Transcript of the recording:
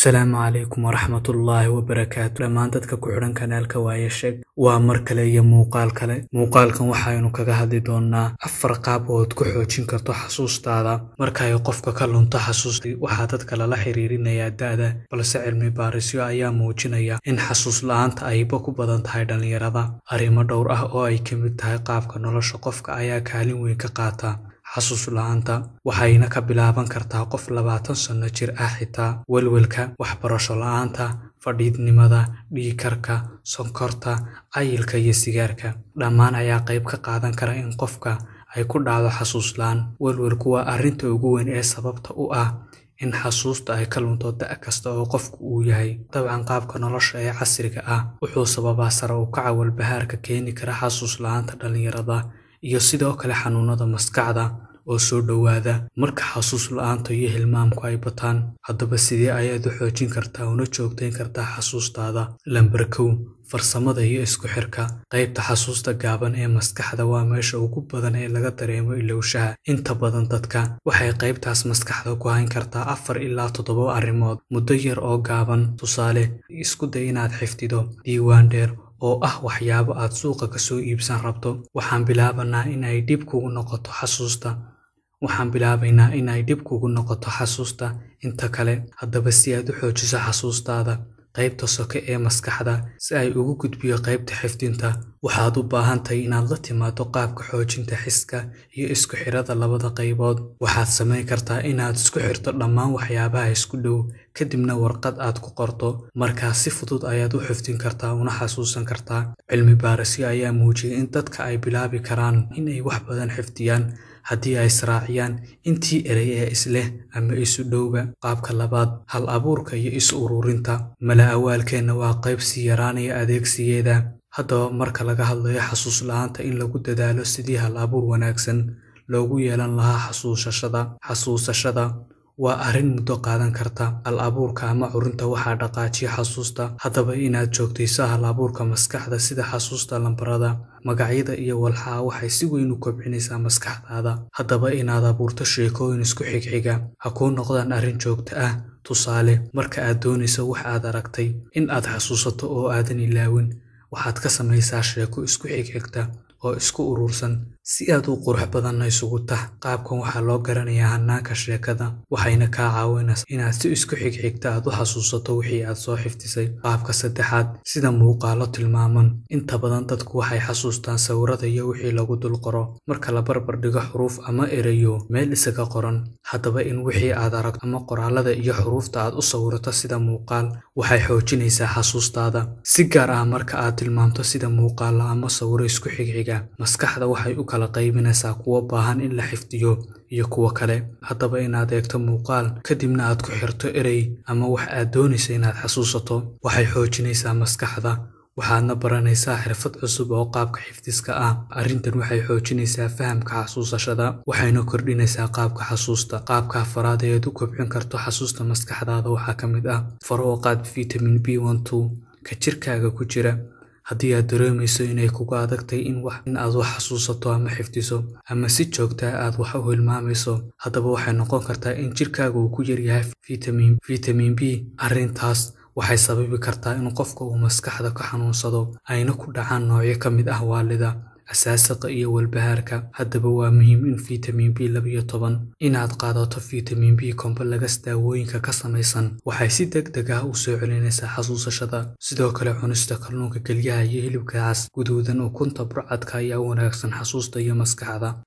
Asalaamu calaykum waraxmatullaahi wabarakaatu. Dhammaan dadka ku xidhan kanaalka Waayasheeg, waa mar kale iyo muuqaal kale. Muuqaalkan waxaynu kaga hadli doonaa 4 qaab oo aad ku xoojin karto xasuustaada. Marka ay qofka ka lunto xasuusta, waxaa dadka lala xiriirinayaa da'da, balse cilmi baarisyo ayaa muujinaya in xasuus la'aanta ayba ku badan tahay dhalinyarada. Arrimo dhowr ah oo ay ka mid tahay qaabka nolosha qofka ayaa kaalin weyn ka qaata xasuus la'aanta, waxayna ka bilaaban kartaa qof 20 sano jir ah xitaa. Welwelka, waxbarasho la'aanta, fadhiidnimada, dhiig karka, sonkorta, cayilka iyo sigaarka dhammaan ayaa qayb ka qaadan kara in qofka ay ku dhacdo xasuus la'aan. Welwelku waa arrinta ugu weyn ee sababta u ah in xasuusta ay ka lunto da' kasta oo qofku uu yahay. Dabcan, qaabka nolosha ee casriga ah wuxuu sababaa sare u kaca walbahaarka keeni kara xasuus la'aanta dhalinyarada iyo sidoo kale xanuunada maskaxda oo soo dhowaada marka xasuus la'aanta iyo hilmaamku ay bataan. Haddaba, sidee ayaad u xoojin kartaa una joogtayn kartaa xasuustaada? Lambar 1, farsamada iyo isku xirka. Qaybta xasuusta gaaban ee maskaxda waa meesha ugu badan ee laga dareemo ilowshaha. Inta badan dadka waxay qaybtaas maskaxda ku hayn kartaa 4 ilaa 7 arrimood muddo yar oo gaaban. Tusaale, isku day inaad xifdido diiwaan dheer oo ah waxyaabo aad suuqa ka soo iibsan rabto. Waxaan bilaabanaa in ay dhib kugu noqoto xasuusta. Waxaan bilaabaynaa in ay dhib kugu noqoto xasuusta inta kale. Haddaba, si aad u xoojiso xasuustaada qaybta soke ee maskaxda si ay ugu gudbiyo qaybta xifdinta, waxaad u baahan tahay inaad la timaado qaabka xoojinta xiska iyo isku xirada labada qaybood. Waxaad samayn kartaa inaad isku xirto dhammaan waxyaabaha isku dhow, kadibna warqad aad ku qorto. Markaas si fudud ayaad u xifdin kartaa una xasuusan kartaa. Cilmi baarisyo ayaa muujiyay in dadka ay bilaabi karaan inay wax badan xifdiyaan haddii ay israaciyaan intii erey ee isleh ama isu dhowba. Qaabka labaad, hal abuurka iyo is ururinta. Mala awaalkeenna waa qayb sii yaraanaya adeegsigeeda. Haddaba, marka laga hadlayo xasuus la'aanta, in lagu dadaalo sidii hal abuur wanaagsan loogu yeelan lahaa xasuusashada. Xasuusashada waa arrin muddo qaadan karta. Hal abuurka ama curinta waxaa dhaqaajiya xasuusta. Haddaba, inaad joogtayso hal abuurka maskaxda sida xasuusta lambarada, magacyada iyo walxaha waxay si weyn u kobcinaysaa maskaxdaada. Haddaba, inaad abuurto sheekooyin isku xigxiga ha kuu noqdaan arrin joogto ah. Tusaale, marka aad doonayso wax aad aragtay in aad xasuusato oo aadan ilaawin, waxaad ka samaysaa sheeko isku xigxigta oo isku urursan si aad u qurux badanna isugu tah. Qaabkan waxaa loo garanayaa hanaanka sheekada, waxayna kaa caawinaysaa inaad si isku xigxigta aad u xasuusato wixii aad soo xifdisay. Qaabka saddexaad, sida muuqaallo tilmaaman. Inta badan dadku waxay xasuustaan sawirada iyo wixii lagu dul qoro marka la barbar dhigo xuruuf ama erayo meel isaga qoran. Haddaba, in wixii aad aragto ama qoraallada iyo xuruufta aad u sawirato sida muuqaal waxay xoojinaysaa xasuustaada. Si gaar ah marka aad tilmaamto sida muuqaallo ama sawiro isku xigxiga, maskaxda waxay u kala qaybinaysaa kuwo baahan in la xifdiyo iyo kuwo kale. Haddaba, inaad eegto muuqaal kadibna aad ku xirto erey ama wax aad doonayso inaad xasuusato waxay xoojinaysaa maskaxda, waxaadna baranaysaa xirfad cusub oo qaabka xifdiska ah. Arrintan waxay xoojinaysaa fahamka xasuusashada, waxayna kordhinaysaa qaabka xasuusta. Qaabka afraad ee aad u kobcin karto xasuusta maskaxdaada waxaa ka mid ah faro oo qaad vitamin B12 ka jirkaaga ku jira. Haddii aad dareemayso inay kugu adagtahay in aad wax xasuusato ama xifdiso, ama si joogto ah aad wax u hilmaamayso, haddaba waxay noqon kartaa in jirkaaga uu ku yaryahay vitamin B. Arrintaas waxay sababi kartaa in qofka uu maskaxda ka xanuunsado, ayna ku dhacaan noocyo ka mid ah waalida, asaasiqa iyo walbahaarka. Haddaba, waa muhiim in vitamin B12 inaad qaadato. Vitamin B complex daawooyinka ka samaysan waxay si degdeg ah u soo celinaysaa xasuusashada. Sidoo kale, cunista kalluunka, kelyaha iyo hilibka cas, guduudan, ukunta, burcadka ayaa u wanaagsan xasuusta iyo maskaxda.